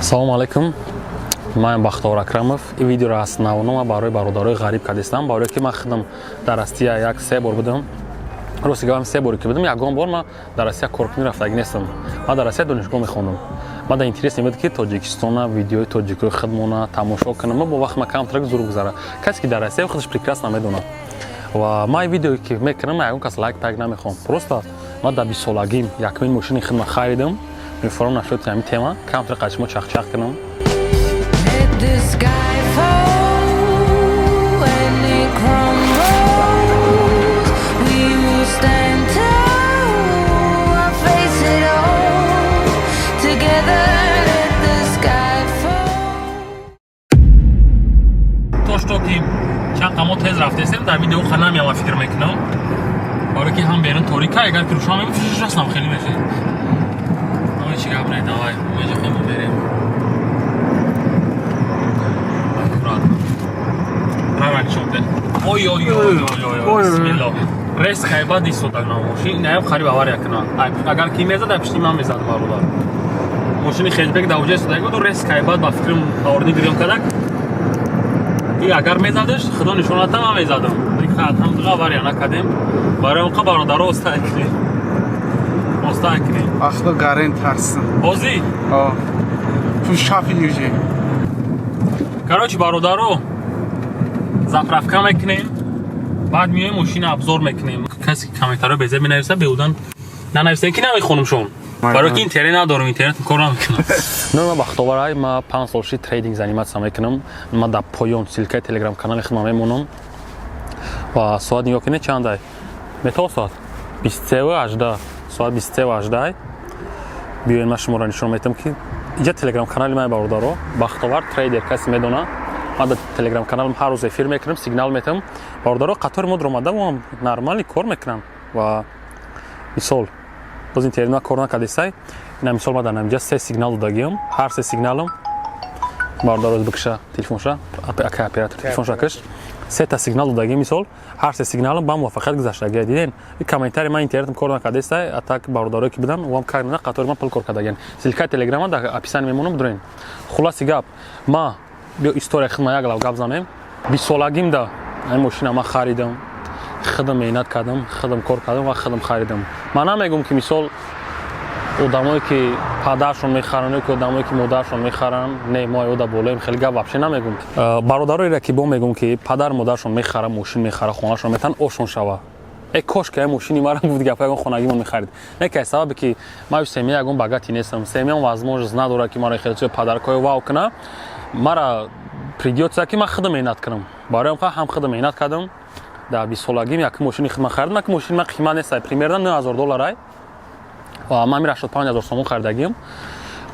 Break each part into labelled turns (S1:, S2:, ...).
S1: Салому алайкум, ман Бахтовар Акрамов. Ин видеоро аз навонома барои бародарои ғариб кардистам, барое ки ман худам дар Россия як се бор будам. Рости гапам, се боре ки будам, ягон бор ман дар Россия коркунӣ рафтагӣ нестам. Ман дар Россия донишгоҳ мехондам. Ман дар интерес мебуд, ки Тоҷикистона, видеои тоҷикои худмона тамошо кунам. Бо вақт ман камтарак зур гузара. Касе ки дар Россия, худаш прекрасно медонад. Ва ман видеое ки мекунам, ягон кас лайк пайк намехоҳам. Просто ман дар 20-солагим якумин мошини худма харидам. Мефорам нашоти ҳамин тема камтар қадшумо чахчах кунам.
S2: Let the sky fall when it crumbles. We will stand tall and face it all together. Let the sky fall.
S1: То что ки чанд қамо тез рафтесем, дар видео ханамиама фикр мекунам, барое ки ҳам берун торика, агар ки рӯшан мебуд, шашастам хеле мешед. Ой, чи гап не, давай меҷа хемо мерем аккуратно. Рара нишонде. Ой, ой, ой, ой, ой, бисмилло, рез хайбат истодаг на мошин. Инаям қариб авария кунам. Агар ки мезад, ай пишти ман мезад, бародар. Мошини хеҷбек дар уҷа истодаг буду, рез хайбат ба фикрам орни гирён кардак. И агар мезадаш, худо нишоната, ман мезадам. Алҳамдулилла, авария накардем. Барои онқа, бародаро, оста кунем, оста кунем.
S3: Ахло гарен тарсин.
S1: Ҳозир.
S3: А. Ту шафи уже.
S1: Короче, бародаро, заправка мекунем, баъд миёем, мошина обзор мекунем. Касе ки комментарио безеб менависа, беудан нанависем, ки намехонам шон, барои ки интернет надорам, интернет кор намекунам. Номи ман Бахтоварай, ма 5 сол ши трейдинг заниматься мекунам. Ма дар поён ссылкаи телеграм канали худма мемонам. Ва соат нигоҳ кунед, чандай метава, соат 23:18, соат 23:18. Биёед, ман шуморо нишон метам, ки иҷа телеграм канали ман, бародаро, Бахтовар Трейдер, касе медона. Ман дар телеграм каналам ҳар рӯз эфир мекунам, сигнал метам. Бародаро, қатори мо омада, мо нормально кор мекунам. Ва мисол, боз интернет ма кор накардисай. Ина мисол, ма дар намиҷа се сигнал додагиам. Ҳар се сигналам, бародаро, бикша телефонша, ака оператор, телефонша киш. Сета сигнал додагим, мисол, ҳар се сигналам ба муваффақият гузаштагия. Диден, и комментари ман интернетам кор накардисай. А так бародарое ки будам, вам кар на қатори ман пул кор кардагиан. Ссылкаи телеграма дар описание мемонам, бидурен. Хулоси гап, ма биё история хидма як лав гап занем. 20-солагим да ин мошина ман харидам. Худам меҳнат кардам, худам кор кардам ва худам харидам. Ман намегум, ки мисол, одамое ки падаршон мехаранд ё ки одамое ки модаршон мехаранд, не, мо ода болоем, хеле гап вообще намегум. Бародароеро ки бо мегум, ки падар модаршон мехара, мошин мехара, хонашон метан, ошон шава. Э, кош ки мошини мара, гуфт гапа, ягон хонагимон мехарид. Не ки сабабе ки ман семья ягон богатый нестам, семьям возможность надорад, ки маро хеле подаркҳои вау куна. Мара придётся, ки ман худам меҳнат кунам. Барои он ҳам худам меҳнат кардам, дар 20-солагим як мошини худман харидам. Як мошини ман қимат нест, примерно 9000 долларай, ва ман 85 000 сомон харидагим.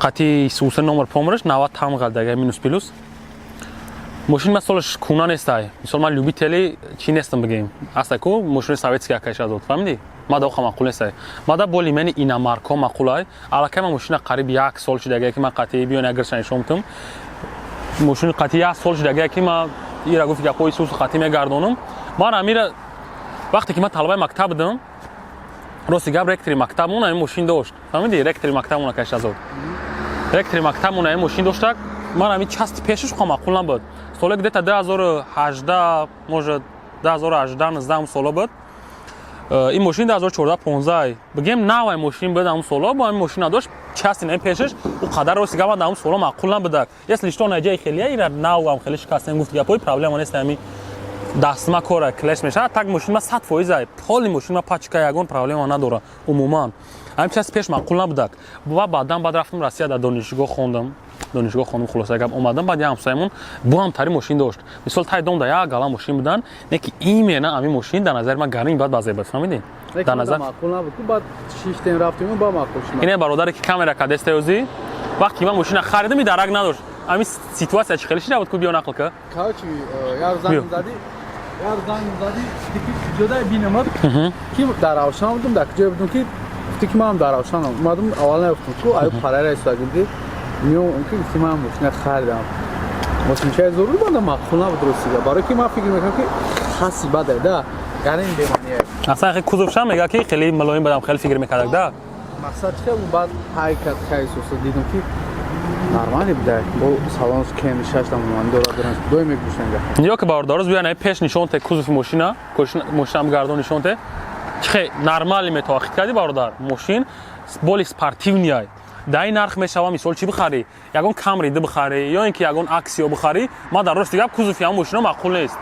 S1: Қати сусе номер помраш 90 там ғалдага, минус плюс. Мошини ман солаш куна нестай. Мисол, ман любители чӣ нестам, бигем, аста ку мошини советский, акайша дод, фаҳмидӣ? Ма да оха маъқул нестай, ма да боли мени иномарко маъқулай. Аллакай ман мошина қариб як сол шидагия, ки ман қатъи, биён, як гирша нишон битам. Мошини қатъи як сол шидагия, ки ман ира, гуфти гапҳои сусу, қатъи мегардонам. Ман амира вақте ки ман талабаи мактаб будам, рости гап, ректори мактабмон ҳамин мошин дошт, фаҳмидӣ? Ректори мактабмон, акай Шазод, ректори мактабмон ҳамин мошин доштак. Ман ҳамин части пешаш хо маъқул набуд. Соле где-то 2018, может, 2018, 19 сола буд. Ин мошин 2014, 15, бигем, навай мошин буд. Ҳамун соло бо ҳамин мошина дошт, части наи пешаш ӯ қадар, рости гап, ҳамун соло маъқул набудак. Если что, наҷаи хелия ира навам хеле шикастем, гуфт гапҳои, проблема нест, ҳамин дастма кора клеш мешавад. Так мошин ма 100% ай, поли мошин ма пачка, ягон проблема надора умуман. Ҳамин части пеш маъқул набудак. Ва баъдан баъд рафтам Россия, дар донишгоҳ хондам. Донишгоҳ хондам, хулоса гап, омадам, баъд як ҳамсоямон буам тари мошин дошт. Мисол, тай дом да як гала мошин будан, не ки именно ҳамин мошин дар назари ман гарини баъд базеб буд, фаҳмидӣ? Дар назар
S3: маъқул набуд, баъд шиштем, рафтем, ба маъқул шуд.
S1: Ине бародаре ки камера кадестаёзӣ, вақте ки ман мошина харидам, и дарак надошт. Ҳамин ситуация чӣ хеле шида буд ку, биё нақл ка.
S3: Короче, як занг зади, як занг зади, ки ҷодай бинамад, ки дар Равшан будам, дар куҷое будам, ки гуфти, ки манам дар Равшанам. Омадам, аввал наёфтам ку, аю парара истода миём, ки гуфти, ман мошина харидам, мошинчаи зарур банда маъқул набуд, ростига, барои ки ман фикр мекунам, ки хаси баде да, яъне ин бемаъние.
S1: Аслан хеле кузовшам мега, ки хеле мулоим будам, хеле фикр мекардак да.
S3: Мақсад чи, баъд ҳай кард, хай суса дидам, ки Нормальный буда, бо салон Кемри 6 ман дора, дорам, доим мегӯшам.
S1: Ниё ки, бародароз, биён, пеш нишон те кузови мошина, мошинам гардон нишон те. Чихе нормальный метавахид кардӣ, бародар. Мошин более спортивный ай. Дар ин нарх мешава, мисол, чӣ бихарӣ? Ягон Камри д бихарӣ ё ин ки ягон Аксио бихарӣ. Ма дар рости гап, кузови ҳам мошина маъқул нест.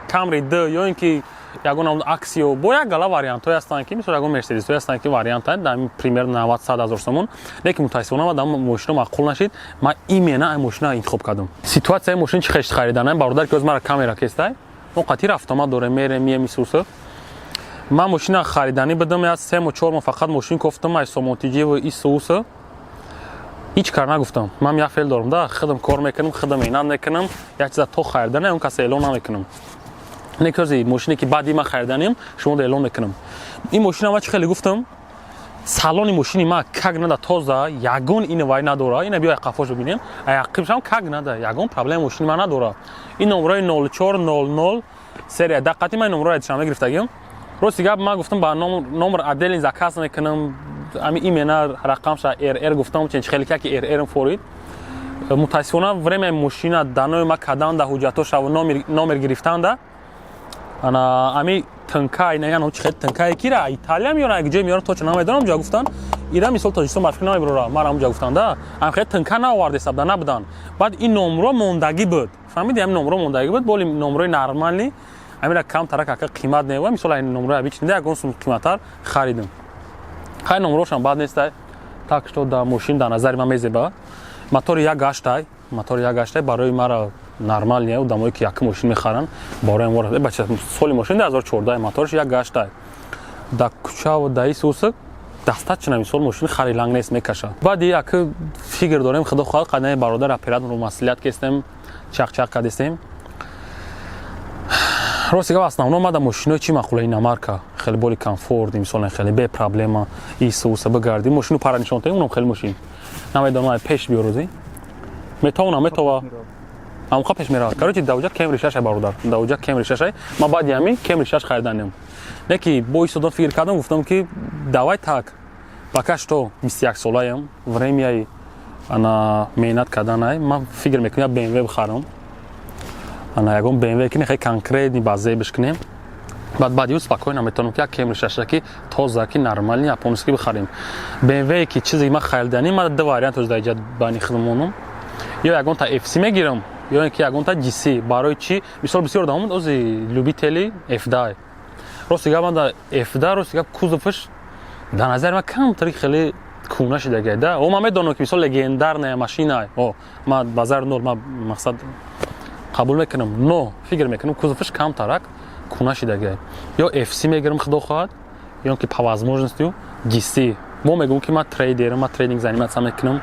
S1: Камри д ё ин ки ягон Аксио, бо як гала вариантҳое ҳастанд, ки мисол ягон Мерседесҳое ҳастанд, ки вариант дар примерно 90 100 ҳазор сомон. Лекин мутаассифона ма дар мошина маъқул нашид. Ма именно ай мошина интихоб кардам. Ситуатсияи мошин чӣ хешт хариданам, бародар, ки оз мара камера кестай. Мо қатъи рафтомад дорем, мерем, мием, исуса. Ман мошина хариданӣ будам, я 3 моҳ, 4 моҳ фақат мошин кофтам, ай сомонтиҷиву ису уса. Ҳеҷ кар нагуфтам. Ман як феъл дорам да, худам кор мекунам, худам меҳнат мекунам, як чиза то хариданам, он каса эълон намекунам. Не кози мошине ки баъди ман хариданем, шумо эълон мекунам. Ин мошина ма чӣ хеле гуфтам, салони мошини ма как нада тоза, ягон ин вай надора. Ина биё, қафош бибинем, ақибшам как нада, ягон проблема мошини ма надора. Ин номрои 0400 серия даққати ман номрои душанбе гирифтагим. Рости гап, ман гуфтам, ба номер отдельный заказ мекунам, ами имена рақамша РР гуфтам, чен хеле ки РР форид. Мутаассифона, время мошина данои ма каданда, ҳуҷҷатошава номер гирифтанда, ана ами тнка ина, яно чи хел тнкае кира Италия меёран, як ҷое меёран, точно намедонам. Ҷа гуфтан, ира мисол Тоҷикистон ба фикр намебарора, мара ҳамҷа гуфтан да, ам хел тнка наоварде, сабда набудан. Баъд ин номро мондагӣ буд, фаҳмиди? Ами номро мондагӣ буд, боли номрои нормальный амира камтарак ака қимат нева. Мисол, ай номрои обычный ягон сум қиматтар харидам. Хай, номрошам бад нестай, так что да мошин дар назари ман мезеба. Мотори як гаштай, мотори як гаштай барои мара нормальный. Одамое ки якум мошин мехаранд, барои мо бача, соли мошин 2014, моторш як гаштай, да кӯчаву да исуса достаточно. Мисол, мошини хариланг нест, мекаша. Баъди як фикр дорем, худо хоҳад, қадами бародар операторро маслиҳат кестем, чақчақ кардестем. Рости гап, основном мада мошинои чӣ маъқула? Иномарка, хеле боли комфорт, мисол, хеле бе проблема исуса бигарди. Мошину пара нишон таем, унам хеле мошин намедонам, пеш биёрӯзи метавонам, метова амқа пеш меравад. Короче, давҷа Кемри шашай, бародар, давҷа Кемри шашай. Ма баъди ҳамин Кемри шаш хариданем. Не ки бо истодам, фикр кардам, гуфтам, ки давай так, пока что 21 солаям, времяи ана меҳнат карданай. Ман фикр мекунам, як БМВ бихарам, ана ягон БМВ ки хеле конкретный базае бишкунем. Баъд баъди ӯ спокойно метавонам, ки як Кемри шаша, ки тоза, ки нормальный, японский бихарем. БМВ ки чизе ма хариданӣ, ма ду вариант дар иҷа байни худмонам: ё ягонта FC мегирам, ё ин ки ягонта GC. Барои чӣ? Мисол, бисёр одамон ози любители F10. Рости гап, ман да F10, рости гап, кузоваш дар назари ман камтари хеле кӯна шидагай да. О, ман медонам, ки мисол легендарная машина, о, ман базар нол, ман мақсад қабул мекунам, но фикр мекунам, кузоваш камтарак кӯна шидагай. Ё FC мегирам, худо хоҳад, ё ки по возможности GC. Мо мегӯм, ки ман трейдерам, ман трейдинг заниматься мекунам.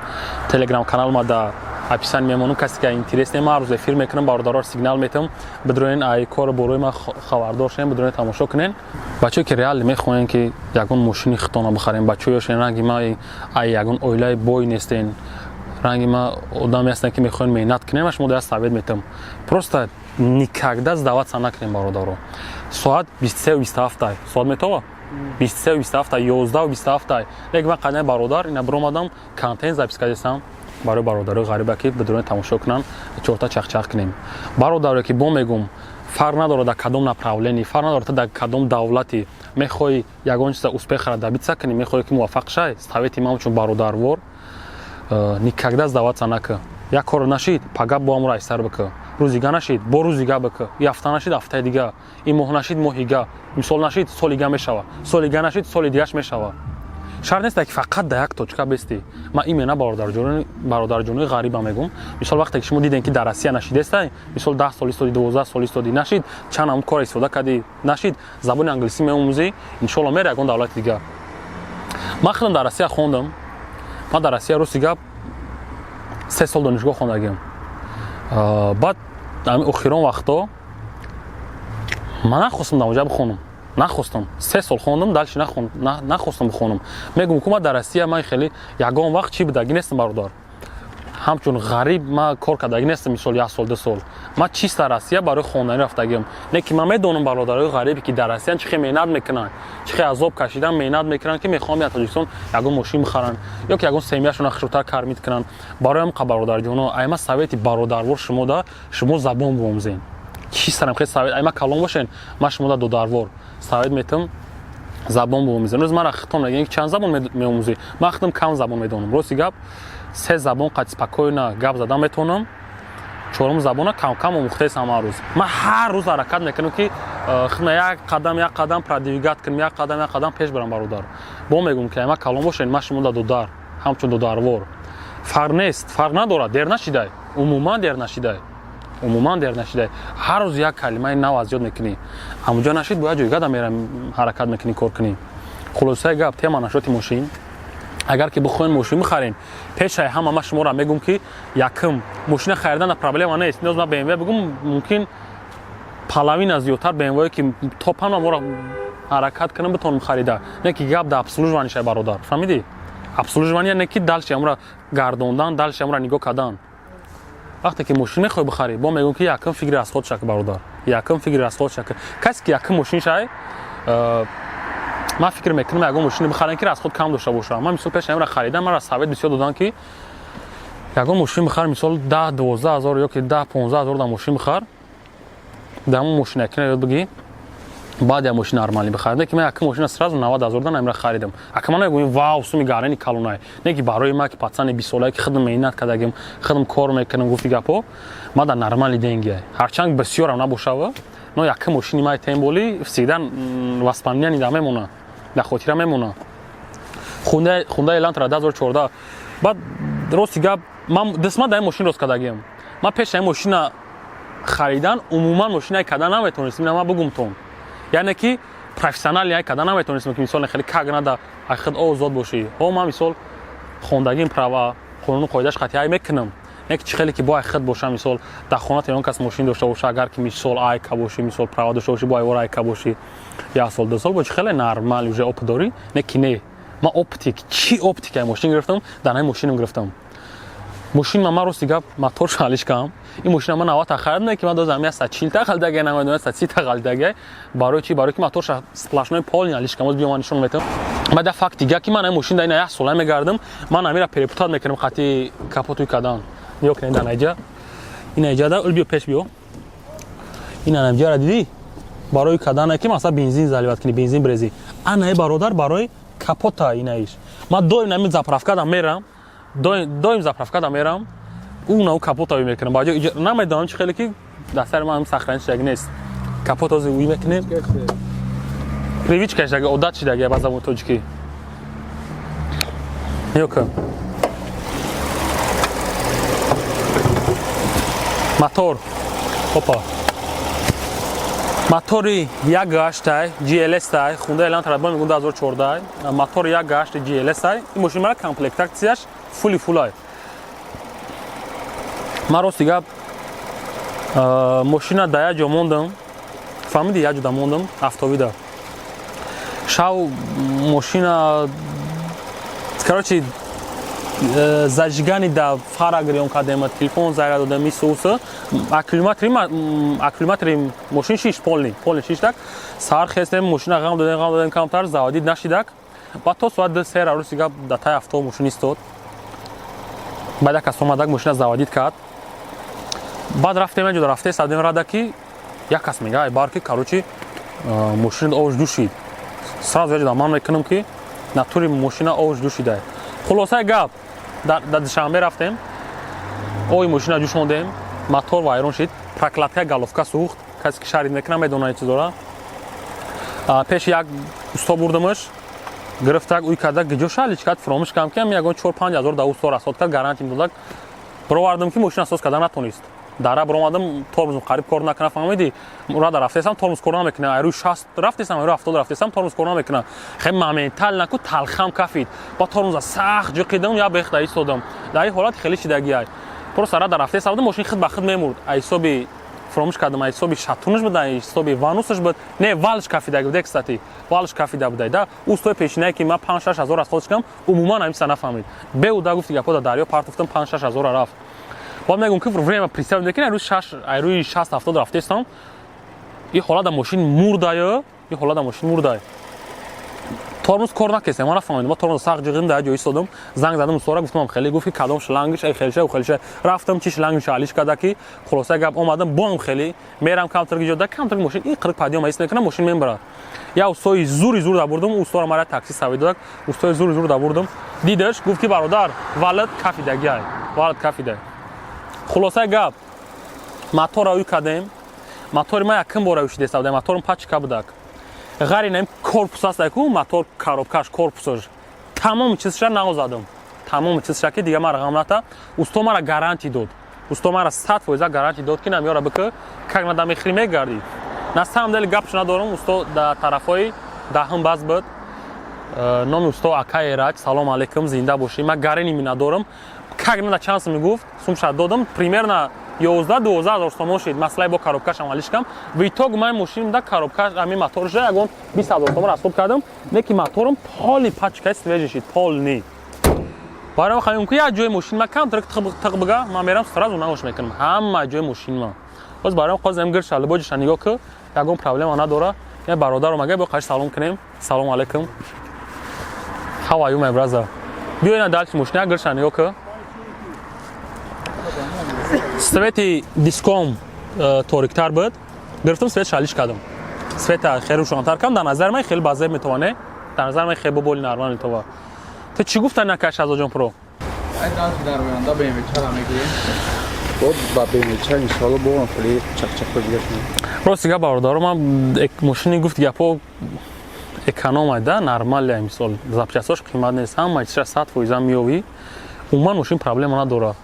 S1: Телеграм канал ма да описание мемонам, касе ки интерес не, ман ҳар рӯз эфир мекунам, бародарор сигнал метам, бидроен, ай кори борои ман хабардор шавем, бидроен, тамошо кунен. Бачаое ки реально мехоҳем, ки ягон мошини хитона бихарем, бачаоёшен ранги ма ай ягон оилаи бой нестен, ранги ма одаме ҳастен, ки мехоҳем меҳнат кунем, ма шумо да совет метам: просто никогда сдаваться накунем, бародаро. Соат 23:27, соат метова 23:27, 11:27. Лекин ман қадами бародар ина биромадам, контент запись кардестам барои бародарои ғариба, ки бидурони тамошо кунанд, чорта чақчақ кунем. Бародаре ки бо мегум, фарқ надорад дар кадом направление, фарқ надорад дар кадом давлати мехоҳӣ ягон чиза успехара добиться кунӣ, мехоҳӣ, ки муваффақ шай, совети ман чун бародарвор: никогда сдаваться накун. Як корро нашид, пага бо амро айсар бикун, рӯзига нашид, бо рӯзига бикун, и ҳафта нашид, ҳафтаи дига, ин моҳ нашид, моҳига, мисол нашид, солига мешава, солига нашид, соли дигаш мешава. Шарт нест, ки фақат дар як точка бести. Ман имена бародарҷонои ғариба мегум. Мисол, вақте ки шумо дидем, ки дар Россия нашидестай, мисол, 10 сол истоди, 12 сол истоди, нашид, чанд ҳамн кора истифода кардӣ, нашид, забони англисӣ меомӯзӣ, иншолло мера ягон давлати дига. Ман худам дар Россия хондам. Ман дар Россия, рости гап, 3 сол донишгоҳ хондагиам. Баъд ҳамин охирон вақто ман нахостам дар онҷа бихонам, нахостам. 3 сол хондам, дальше нахостам бихонам. Мегум, ку ман дар Россия ман хеле ягон вақт чӣ будагӣ нестам, бародар. Ҳамчун ғариб ман кор кардагӣ нестам, мисол, як сол, 2 сол. Ман чиста Россия барои хонданӣ рафтагиам. Не ки ман медонам, бародарои ғарибе, ки дар Россиян, чӣ хел меҳнат мекунанд, чӣ хел азоб кашидан, меҳнат мекунанд, ки мехоҳам я Тоҷикистон ягон мошин бихаранд ё ки ягон семья шона хушрӯтар кормить кунанд. Барои ҳам, бародарҷоно, айма совет и бародарвор шумода: шумо забон биомӯзен. Чистарам хел совет, айма калон бошен, ман шумода додарвор совет метам: забон биомӯзен. Рӯз мара хитом мегӯян, ки чанд забон меомӯзӣ? Ман хитом кам забон медонам, рости гап. Се забон қад спокойно гап задан метавонам, чорум забона кам-кам омӯхтаесам. Ҳар рӯз ман, ҳар рӯз ҳаракат мекунам, ки худна як қадам, як қадам продвигать кунам, як қадам, як қадам пеш барам. Бародар, бо мегӯм, ки ама калон бошен, ман шумода додар, ҳамчун додарвор, фарқ нест, фарқ надорад, дер нашидай, умуман дер нашидай, умуман дер нашидай. Ҳар рӯз як калимаи нав аз ёд мекунӣ. Ҳамуҷо нашид, бояд ҷойгада мерам, ҳаракат мекунӣ, кор кунӣ. Хулосаи гап, тема насчёт и мошин. Агар ки бихоҳем мошин бихарем, пешаи ҳама ман шуморо мегӯм, ки якум, мошина харидана проблема нест. Ниёз ман БМВ бигӯм, мумкин половина зиёдтар БМВ ки топан моро ҳаракат кунам, битонам харида. Не ки гап да обслуживание шай, бародар, фаҳмидӣ? Обслуживание не ки дальше амра гардондан, дальше амра нигоҳ кардан. Вақте ки мошин мехоҳӣ бихарӣ, бо мегӯм, ки якум фикри расход шак, бародар, якум фикри расход шак. Касе ки якум мошин шай, ман фикр мекунам, ягон мошине бихарем, ки расход кам дошта бошад. Ман, мисол, пеш амра харидам, мара совет бисёр доданд, ки ягон мошин бихар, мисол, 10-12 ҳазор ё ки 10-15 ҳазор да мошин бихар, дар ҳамон мошина кина ёд бигӣ, баъд як мошин нормалӣ бихар. Не ки ман якум мошина сразу 90 ҳазор дан амра харидам. Ака, ман мегӯям, вау, суми гарани калонай. Не ки барои ман, ки пацан и 20-солае, ки худам меҳнат кардагим, худам кор мекунам, гуфти гапҳо, ман дар нормальный деньги, ҳарчанд бисёрам набошава, но якум мошини ман, тем более, всегда воспоминание да мемона, дар хотира мемона. Хундаи Элантра 2014. Баъд, рости гап, ман дастма дар ин мошин рост кардагиам. Ман пеши ин мошина харидан умуман мошинаи кардан наметонистам. Ина ман бугумтон, яъне ки профессионал яй кардан наметонистам, ки мисол хеле как надо, ай худ озод бошӣ. Ҳо, ман, мисол, хондагим, права, қонуну қоидаш қатъи ай мекунам, не ки чӣ хеле ки бо ай худ бошам. Мисол, дар хонат ягон кас мошин дошта боша, агар ки, мисол, айка бошӣ, мисол, права дошта бошӣ, бо айвор айка бошӣ, як сол, 2 сол бо чӣ хеле нормал уже опыт дорӣ. Не ки не, ман опыт е чӣ, опыт е ки ай мошин гирифтам, дар ҳамин мошинам гирифтам. Мошин ман, рости гап, мотор шалиш кам. Ин мошина ман 90 та харидам, ки ман дозам 140 та халидагай, намедонам, 130 та халидагай. Барои чӣ? Барои ки моторша сплошной, полный алиш кам. Биё, ман нишон метам. Баъд як факт дига, ки ман ин мошин да ина як сола мегардам, ман амира перепутать мекунам хати капотуй кардан. Нигоҳ кунед, дар наиҷа, ина иҷада ул, биё, пеш биё. Ина наиҷара дидӣ? Барои кардане ки масалан бензин заливать кунӣ, бензин брезӣ. Анаи, бародар, барои капота инаиш. Ман доим нами заправка да мерам, доим заправка да мерам, уна у капота уй мекунам. Баҷо намедонам чӣ хеле ки дар сари ман сохранить шидаги нест. Капот ози уй мекунем, привычка шидаги, одат шидаги, ба забони тоҷикӣ. Нигоҳ кун, мотор, опа, мотори як гаштай GLS тай Хунда Элантра, бо мегӯм, 2014, мотори як гашти GLS тай. Ин мошин мара комплектация ш фули фулай. Ман, рости гап, мошина да як ҷо мондам, фаҳмиди? Як ҷода мондам, автовида шав мошина, короче, зажигание да фара гирён кардем, телефон заряд додем, исуса, аккумулятори мошин шиш, полный, полный шиштак. Саҳар хестем, мошина ғам додем, ғам додем, камтар заводить нашидак. Баъд то соат 2-3, рости гап, да таи авто мошин истод. Баъд як кас омадак, мошина заводить кард. Баъд рафтем, як ҷода рафте садем рада, ки як кас мега, ай бар ки, короче, мошина овш душид. Сразу як ҷода ман мекунам, ки натури мошина овш душида. Хулосаи гап, дар Душанбе рафтем, ои мошина ҷӯшондем, мотор вайрон шид, прокладка головка сӯхт. Касе ки шарид мекунам, медонад чизора. Пеши як усто бурдамаш, гирифтак, уй кардак, гиҷо шалич кард, фуромӯш кардам, ки ам ягон 4-5 ҳазор да усто расход кард, гарантия додак. Бировардам, ки мошина соз карда натонист. Дара биромадам, тормозм қариб кор накунад, фаҳмидӣ? Рада рафтесам, тормоз кор намекунад. Айрӯи 60 рафтесам, айрӯи 70 рафтесам, тормоз кор намекунад. Хеле моментально ку талхам кафид, ба тормоза сахт ҷиқидам, як бехта истодам. Дар ин ҳолат хеле шидагиай, просто рада рафтесам, мошин худ ба худ мемурд, ҳисоби Фуромӯш кардам, ҳисоби шатунаш буда, ҳисоби ванусаш буд. Не, валш кафида буд, кстати, валш кафида будай да. Устои пешинае, ки ман 5-6 ҳазор аз худш кардам, умуман ҳамиса нафаҳмид. Беуда гуфти гапо, да дарё партофтам, 5-6 ҳазора рафт. Баъд мегӯм, ки время представь мекунӣ, рӯи шаш, рӯи 60-70 рафтестам, и ҳолада мошин мурдаю, и ҳолада мошин мурдай, тормоз кор накесем. Ман нафаҳмидам, ма тормоз сахт ҷиғидим, дар ҷо истодам, занг задам устора, гуфтам, хеле гуфт, ки кадом шлангиш, ай хелша, хелша. Рафтам, чи шлангиш алиш карда, ки хулоса гап, омадам, бом хеле мерам, камтар ҷода, камтар мошин ин қирқ подъём ҳис мекунам, мошин мебарад. Я устои зури зур дабурдам, устора мара такси сави додак, устои зури зур дабурдам, дидаш, гуфт, ки бародар, валат кафидагиай, валат кафидай. Хулосаи гап, мотора ӯй кардем. Мотори ма якум бора ӯшидеста будем, моторам пачка будак. Ғайри наим корпус аст ку, мотор, коробкаш, корпусаш, тамоми чизша нав задам, тамоми чизша, ки дига мара ғам ната. Усто мара гарантӣ дод, усто мара 100% гарантӣ дод, ки намёра бикӯ, как надо мехӯри, мегардӣ. На самом деле гапш надорам, усто да тарафҳои даҳум баз буд. Номи усто ака Эраҷ, салом алейкум, зинда бошӣ. Ман гарени надорам, как надо чанд сум мегуфт, сумша додам, примерно 11-12 ҳазор сомон шид. Масъалаи бо коробкашам алишкам. В итог ман мошинам да коробкаш, ами моторша ягон 20 ҳазор сомон расход кардам, не ки моторам полный, пачкаи свежий шид, полный. Барои ман ки як ҷои мошин ма камтар тиқ бига, ман мерам, сразу навош мекунам ҳама ҷои мошин ма. Боз барои қозам гирша, либоҷиша нигоҳ ки, ягон проблема надора. Я бародарам ага бо қаш салом кунем. Салом алейкум, how are you, my brother? Биё, ина дальше мошина гирша нигоҳ ки. Свети диском ториктар буд, гирифтам, свет шалиш кардам, света хеле рӯшантар кардам. Дар назари ман хеле базеб метавоне, дар назари ман хеле боболи нормал метава. Ту чӣ гуфта накаш, Азоҷон Про?
S3: Дар оянда BMW чара мегирем. Бо ба BMW ча иншоалло бо хеле чақчақо дига кунем.
S1: Рости гап, бародаро, ман мошини гуфт гапо эконом да, нормалия. Мисол, запчастҳош қимат нест, ҳама чиза 100% меёвӣ. Умуман мошин проблема надорад.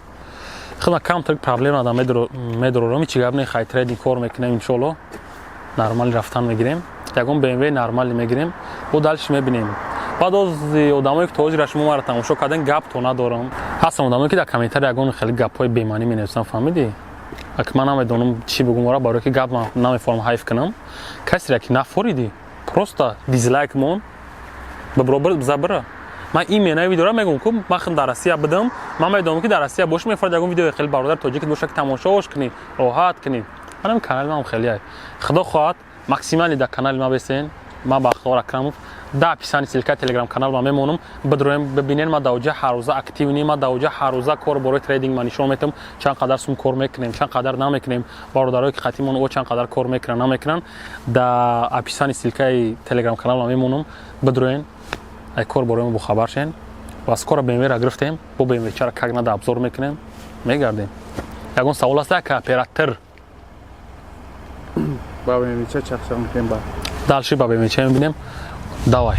S1: Хела камтар проблема да медорорам, ҳичи гап не. Хай, трейдинг кор мекунем, иншоалло нормали рафтан мегирем, ягон BMW нормали мегирем, бо дальше мебинем. Баъд ози одамое, ки то ҳозира шумо маро тамошо карден, гап то надорам. Ҳастам одамое, ки дар комментария ягон хеле гапҳои бемаънӣ менависам, фаҳмидӣ? Ак ман намедонам чӣ бигум ора, барое ки гап ман намефорам ҳайф кунам. Касере ки нафоридӣ, просто дизлайк мон, бибро забира. Ман имена видеора мегӯм, ку ман хел дар Россия будам, ман медонам, ки дар Россия бошӣ, мефорад ягон видеои хеле бародар тоҷикит боша, ки тамошош кунӣ, роҳат кунӣ. Манам канали ман хеле, худо хоҳад, максимально дар канали ма бесен. Ман Бахтиёр Акрамов, да описании ссылка телеграм канал ма мемонам, бидроем, бибинен. Ма дар оҷа ҳаррӯза активный, ма дар оҷа ҳаррӯза кор бораи трейдинг ма нишон метам, чанд қадар сум кор мекунем, чанд қадар намекунем, бародарое ки қатимон о чанд қадар кор мекунан, намекунан. Да описании ссылкаи телеграм канал ма мемонам, бидроен, ай кор бораи мо бохабар шен. Ва скоро БМВ-ра гирифтем, бо БМВ чара как надо обзор мекунем, мегардем. Ягон савол аст, як оператор?
S3: Ба BMW ча чақчақ мекунем ба.
S1: Дальше ба БМВ ча мебинем. Давай.